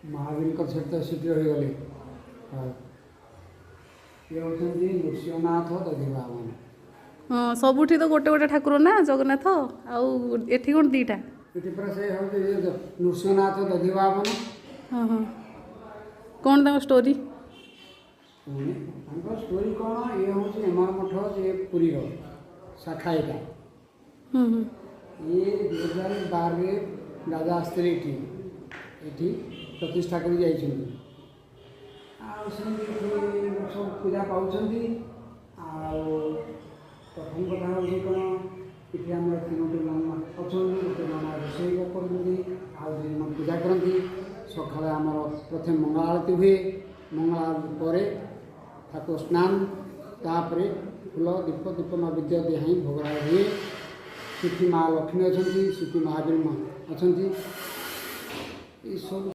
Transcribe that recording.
ମହାବୀରଙ୍କ ସହିତ ସେଠି ରହିଗଲେ। ହଉ, ଇଏ ହେଉଛନ୍ତି ନୃସିଂହନାଥ ଦଧିବାମନ। ହଁ, ସବୁଠି ତ ଗୋଟେ ଗୋଟେ ଠାକୁର ନା ଜଗନ୍ନାଥ, ଆଉ ଏଠି କ'ଣ ଦୁଇଟା? ଏଠି ପୁରା ସେ ହେଉଛି ଇଏ ନୃସିଂହନାଥ ଦଧିବାମନ। ହଁ ହଁ କ'ଣ ତାଙ୍କ ଷ୍ଟୋରି? ପୁଣି ତାଙ୍କ ଷ୍ଟୋରି କ'ଣ? ଇଏ ହେଉଛି ଏମାର ମଠ ଯେ ପୁରୀର ଶାଖା ଏଇଟା। ହୁଁ ହୁଁ ଇଏ 2012ରେ ରାଜା ଆସିଥିଲେ ଏଠି, ଏଠି ପ୍ରତିଷ୍ଠା କରି ଯାଇଛନ୍ତି। ଆଉ ସେମିତି ଏଠି ସବୁ ପୂଜା ପାଉଛନ୍ତି। ଆଉ ପ୍ରଥମ କଥା ହେଉଛି କ'ଣ, ଏଠି ଆମର ତିନୋଟି ନନା ଅଛନ୍ତି। ଗୋଟେ ନନା ରୋଷେଇ କରନ୍ତି, ଆଉ ଦୁଇ ଜଣ ପୂଜା କରନ୍ତି। ସକାଳେ ଆମର ପ୍ରଥମେ ମଙ୍ଗଳ ଆଳତୀ ହୁଏ। ମଙ୍ଗଳ ଆଳତୀ ପରେ ଠାକୁର ସ୍ନାନ, ତାପରେ ଫୁଲ, ଦୀପ, ଦୀପ ନୈବେଦ୍ୟ ଦିଆ ହେଇ ଭୋଗରାଗ ହୁଏ। ସେଠି ମା ଲକ୍ଷ୍ମୀ ଅଛନ୍ତି, ସେଠି ମହାବୀର ମା ଅଛନ୍ତି, ଏସବୁ।